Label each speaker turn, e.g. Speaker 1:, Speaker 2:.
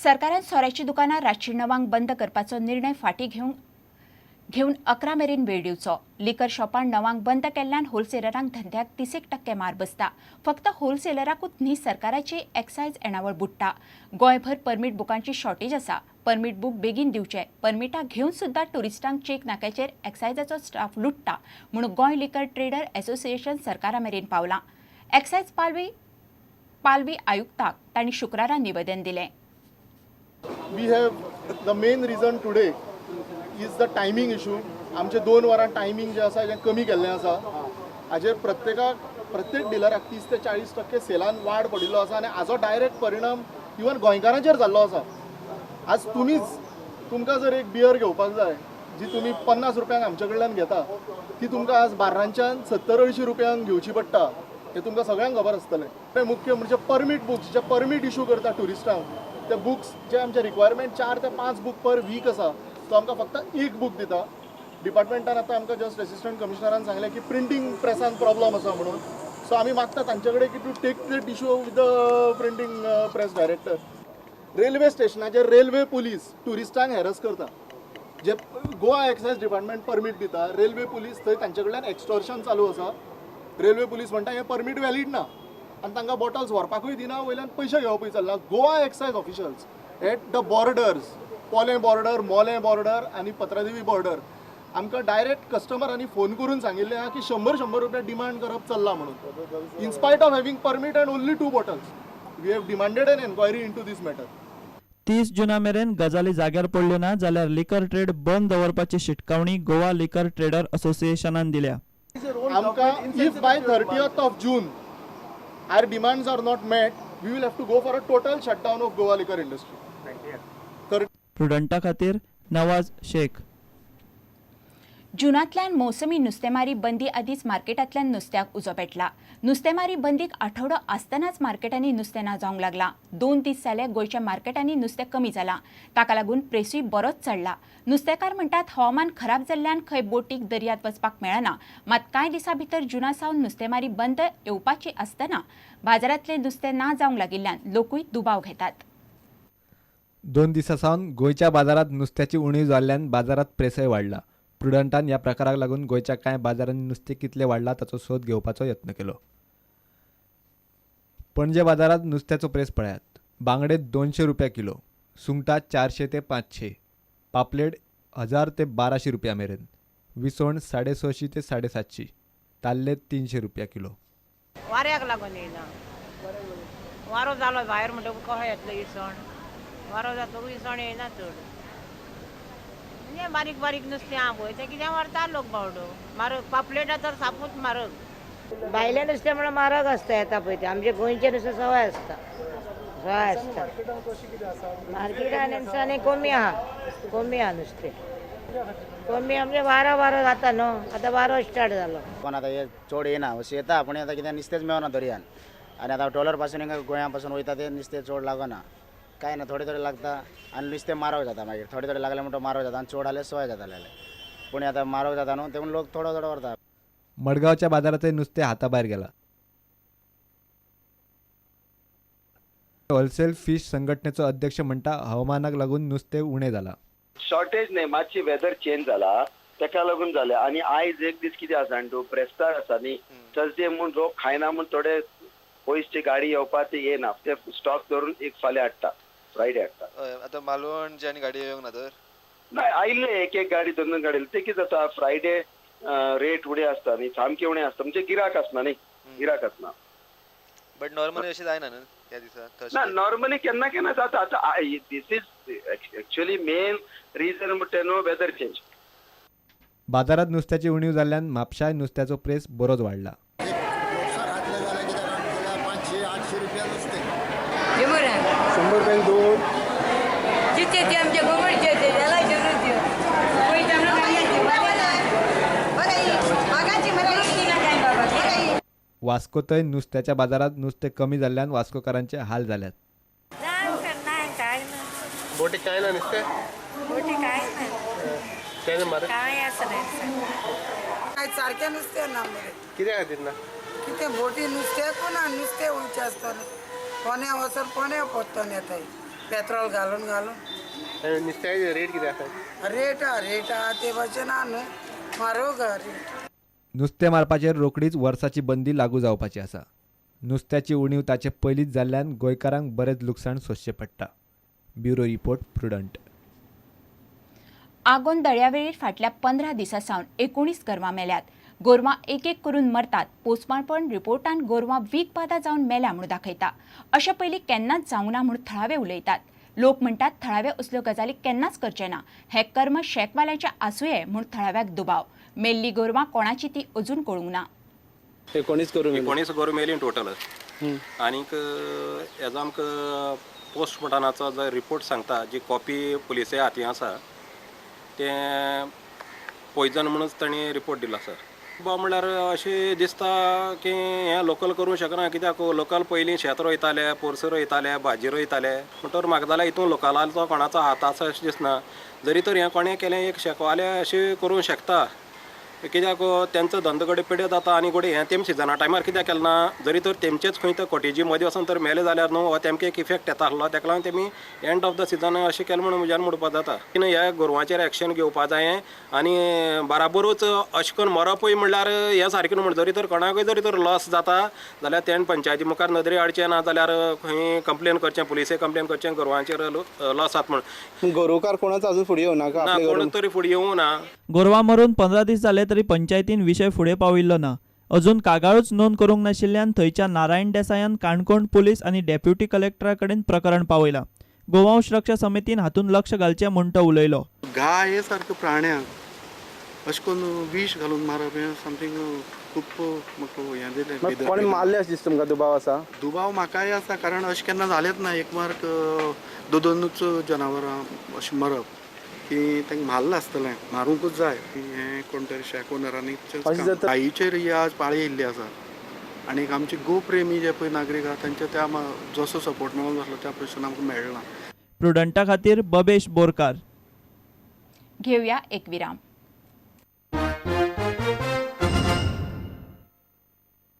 Speaker 1: सरकारान सोऱ्याची दुकानां रातची 9 बंद करपाचो निर्णय फाटीं घेवन 11 मेरेन वेळ दिवचो. लिकर शॉपां 9 बंद केल्ल्यान होलसेलरांक धंद्याक 30% मार बसता. फक्त होलसेलराकूच न्ही, सरकाराची एक्सायज येणावळ बुडटा. गोंयभर परमीट बुकांची शॉर्टेज आसा. परमीट बूक बेगीन दिवचे. परमिटां घेवन सुद्दां ट्युरिस्टांक चेक नाक्याचेर एक्सायजाचो स्टाफ लुट्टा म्हूण गोंय लिकर ट्रेडर असोसिएशन सरकारा मेरेन पावलां. एक्सायज पालवी आयुक्ताक तांणी शुक्रारा निवेदन दिलें.
Speaker 2: We have the main reason today is the timing issue. आमचे 2 वरां टायमींग जे आसा जें कमी केल्लें आसा. हाजेर प्रत्येक डिलराक 30 ते 40% सेलान वाड पडिल्लो आसा आनी हाजो डायरेक्ट परिणाम इवन गोंयकारांचेर जाल्लो आसा. आज तुमकां जर एक बियर घेवपाक जाय जी तुमी 50 रुपयांक आमचे कडल्यान घेता, ती तुमकां आज बार्रांच्यान 70-80 रुपयांक घेवची पडटा. हें तुमकां सगळ्यांक खबर आसतलें. तें मुख्य म्हणजे परमीट बुक्स जे परमीट इशू करता ट्युरिस्टांक, ते बुक्स जे आमचे रिक्वायरमेंट 4 ते 5 बूक पर वीक आसा, तो आमकां फक्त 1 बूक दिता. डिपार्टमेंटान आतां आमकां जस्ट असिस्टंट कमिशनरान सांगलें की प्रिंटींग प्रेसान प्रॉब्लम आसा म्हणून. सो आमी मागता तांचे कडेन की to take that issue with the printing press director. Railway स्टेशनाचेर रेल्वे पुलीस ट्युरिस्टांक हॅरस करता. जे गोवा एक्सायज डिपार्टमेंट परमीट दिता, रेल्वे पुलीस थंय तांचे कडल्यान एक्स्टॉर्शन चालू आसा. रेल्वे पुलीस म्हणटा हें परमीट व्हॅलीड ना आनी तांकां बॉटल्स व्हरपाकूय दिना, वयल्यान पयशे घेवपूय चल्ला. Goa excise officials at the borders, Polem border, Mollem border आनी पत्रादेवी बॉर्डर, आमकां डायरेक्ट कस्टमरांनी फोन करून सांगिल्लें आहा की 100-100 रुपया डिमांड करप चल्लां म्हणून. In spite of having permit and only 2 bottles, we have demanded an enquiry into this matter.
Speaker 3: 30 जुना मेरेन गजाली जाग्यार पडल्यो ना जाल्यार लिकर ट्रेड बंद दवरपाची शिटकावणी गोवा लिकर ट्रेडर असोसिएशनान दिल्या.
Speaker 2: आमकां if by 30th of June our demands are not met, we will have to go for a total shutdown of Goa liquor industry.
Speaker 3: प्रुडंटा खातीर नवाज शेख.
Speaker 1: जुनांतल्यान मोसमी नुस्तेमारी बंदी आदींच मार्केटांतल्यान नुस्त्याक उजो पेटला. नुस्तेमारी बंदीक आठवडो आसतनाच मार्केटांनी नुस्तें ना जावंक लागलां. 2 दीस जाले गोंयच्या मार्केटांनी नुस्तें कमी जालां. ताका लागून प्रेसूय बरोच चडला. नुस्तेकार म्हणटात हवामान खराब जाल्ल्यान खंय बोटीक दर्यांत वचपाक मेळना. मात कांय दिसां भितर जुना सावन नुस्तेमारी बंद येवपाची आसतना बाजारांतलें नुस्तें ना जावंक लागिल्ल्यान लोकूय दुबाव घेतात.
Speaker 4: 2 दिसां सावन गोंयच्या बाजारांत नुस्त्याची उणीव जाल्ल्यान बाजारांत प्रेसय वाडला. प्रुडंटान ह्या प्रकाराक लागून गोंयच्या कांय बाजारांनी नुस्तें कितलें वाडलां ताचो सोद घेवपाचो यत्न केलो. पणजे बाजारांत नुस्त्याचो प्रेस पळयात. बांगडे 200 रुपया किलो, सुंगटां 400 ते 500, पापलेट 1000 ते 1200 रुपया मेरेन, विसवण 650 ते 750, ताल्ले 300 रुपया किलो.
Speaker 5: वाऱ्याक लागून येयना, वारो जालो भायर म्हणटकूच कशें येतलें इसवण, वारो जातकूच इसवण येयना चड. म्हणजे बारीक बारीक नुस्तें आहा पळय तें कितें व्हरता लोक बावडो. म्हारग पापलेटां तर सापूच म्हारग.
Speaker 6: भायलें नुस्तें म्हणल्यार म्हारग आसता, येता पळय तें. आमचें गोंयचें नुस्तें सवाय आसता, सवाय आसता. मार्केटान आनी कमी आहा, कमी आहा नुस्तें, कमी आमचें वारो वारो जाता न्हू, आतां वारो स्टार्ट जालो.
Speaker 7: पण आतां हे चड येयना, अशें येता पूण आतां कितें नुस्तेंच मेळना दर्यान. आनी आतां ट्रॉलर पासून हिंगा गोंया पासून वयता तें नुस्तें चड लागना, कांय ना, थोडें थोडें लागता आनी नुस्तें म्हारग जाता. मागीर थोडें थोडें लागलें म्हणटकच म्हारग जाता आनी चड जाल्यार सवाय जाता. पूण आतां म्हारग जाता न्हू, तेणून लोक थोडो थोडो व्हरता.
Speaker 4: मडगांवच्या बाजारांतय नुस्तें हाता भायर गेलां. होलसेल फिश संघटनेचो अध्यक्ष म्हणटा हवामानाक लागून नुस्तें उणें जालां.
Speaker 8: शॉर्टेज न्हय, मातशी वेदर चेंज जाला ताका लागून जालें. आनी आयज एक दीस कितें आसा जाणा तूं, प्रेस्तार आसा न्ही, थर्सडे म्हूण लोक खायना म्हूण थोडे पयसची गाडी येवपा ती येना, ते स्टॉक धरून एक फाल्यां हाडटा, फ्रायडे हाडटा.
Speaker 9: आतां मालवणची आनी गाडी येवंक ना तर?
Speaker 8: ना, आयिल्ले एक एक गाडी, 2-2 गाडी. ते कितें जाता, फ्रायडे रेट उणें आसता न्ही, सामकें उणें आसता, म्हणजे गिराक आसना न्ही, गिराक आसना.
Speaker 9: बट नॉर्मली अशें जायना न्हू त्या दिसा?
Speaker 8: ना, नॉर्मली केन्ना केन्ना जाता. आतां this is actually main reason म्हणटा न्हू वेदर चेंज.
Speaker 4: बाजारांत नुस्त्याची उणीव जाल्ल्यान म्हापशाय नुस्त्याचो प्रेस बरोच वाडला.
Speaker 10: 500-800 रुपया नुस्तें.
Speaker 2: 100 रुपयांक 2.
Speaker 4: वास्कोतय नुस्त्याच्या बाजारांत नुस्तें कमी जाल्ल्यान वास्कोकारांचे हाल जाल्यात.
Speaker 9: बोटी काय ना नुस्तें?
Speaker 11: बोटी काय ना. काय आसा
Speaker 12: काय सारकें नुस्तें ना मरे.
Speaker 9: कित्या खातीर ना?
Speaker 12: कितें बोटी नुस्त्याकू ना, नुस्तें वयचें आसतना पोन्या वचोन पोन्या परतोन येताय. पेट्रोल घालून घालून.
Speaker 9: नुस्त्याचे रेट कितें आसा?
Speaker 12: रेट रेट आहा ते भाशेन आहा न्हू, म्हारग आहा रेट.
Speaker 4: नुस्तें मारपाचेर रोखडीच वर्साची बंदी लागू जावपाची आसा. नुस्त्याची उणीव ताचे पयलींच जाल्ल्यान गोंयकारांक बरेंच लुकसाण सोंसचें पडटा. Bureau report, Prudent.
Speaker 1: Agonda दर्यावेळेर फाटल्या 15 दिसां सावन 19 गोरवां मेल्यात. गोरवां एक एक करून मरतात. पोस्टमार्टम रिपोर्टान गोरवां वीखबादा जावन मेल्या म्हूण दाखयता. अशें पयलीं केन्नाच जावंक ना म्हूण थळावे उलयतात. लोक म्हणटात थळावे असल्यो गजाली केन्नाच करचे ना. हें कर्म शॅकवाल्यांचें आसुये म्हूण थळाव्याक दुबाव. मेल्ली गोरवां कोणाची ती अजून कळूंक ना.
Speaker 9: 19 गोरवां 19 गोरवां मेलीं टोटल. आनीक हेजो आमकां पोस्टमॉर्टमाचो जो रिपोर्ट सांगता, जी कॉपी पुलिसे हातीं आसा, तें पॉयजन म्हणूच तांणी रिपोर्ट दिला सर. बा म्हणल्यार अशें दिसता की हें लोकल करूंक शकना, कित्याक लोकल पयलीं शेत रोयताले, पोरसां रोयताले, भाजी रोयताले. म्हणटकर म्हाका जाल्यार हितून लोकलाचो कोणाचो हात आसा अशें दिसना. जरी तर हें कोणें केलें एक शेकवाले अशें करूंक शकता, कित्याक तेंचो धंदो घडये पिड्ड्यार जाता. आनी घडये हें तेम सिजना टायमार कित्याक केलें ना, जरी तर तेमचेच खंय तर कॉटेजी मदीं वचोन तर मेले जाल्यार न्हू हो तेमकां एक इफेक्ट येता आसलो, तेका लागून तेमी एंड ऑफ the season अशें केलें म्हणून म्हज्यान म्हणपाक जाता. ह्या गोरवांचेर एक्शन घेवपा जायें आनी बराबरूच अशें करून मरपूय म्हणल्यार हें सारकें न्हू. म्हण जरी तर कोणाकूय जरी तर लॉस जाता जाल्यार तेणें पंचायती मुखार नदरे हाडचें, ना जाल्यार खंय कंप्लेन करचें, पुलिसे कंप्लेन करचें गोरवांचेर लॉस जाता म्हण.
Speaker 13: गोरोवकार कोणाच अजून फुडें येवना?
Speaker 9: ना, कोण तरी फुडें येवना.
Speaker 3: गोरवां मरून 15 दीस जाले तरी पंचायतीन विशय फुडें पाविल्लो ना. अजून कागाळूच नोंद करूंक नाशिल्ल्यान थंयच्या नारायण देसायान काणकोण पुलीस आनी डेप्युटी कलेक्टरा कडेन प्रकरण पावयलां. गोवंश रक्षा समितीन हातूंत लक्ष घालचें म्हूण तो उलयलो.
Speaker 14: गाय सारक्या प्राण्यांक अशें करून विश घालून मारप हें समथींग खूब म्हाका हें दिलें.
Speaker 13: कोणी मारलें अशें दिसता तुमकां? दुबाव आसा?
Speaker 14: दुबाव म्हाकाय आसा, कारण अशें केन्ना जालेंच ना. एक मार्क दोनूच जनावरां अशें मरप की तांकां मारलां आसतलें, मारूंकूच जाय. हें कोण तरी शॅक ओनरांनी गायीचेर ही आज पाळी येयल्ली आसा आनी आमचे गोप्रेमी जे पळय नागरीक आहा तांच्या त्या जसो सपोर्ट मेळोंक जाय आसलो त्या प्रश्न आमकां मेळना.
Speaker 3: प्रुडंटा खातीर बबेश बोरकार.
Speaker 1: घेवया एक विराम.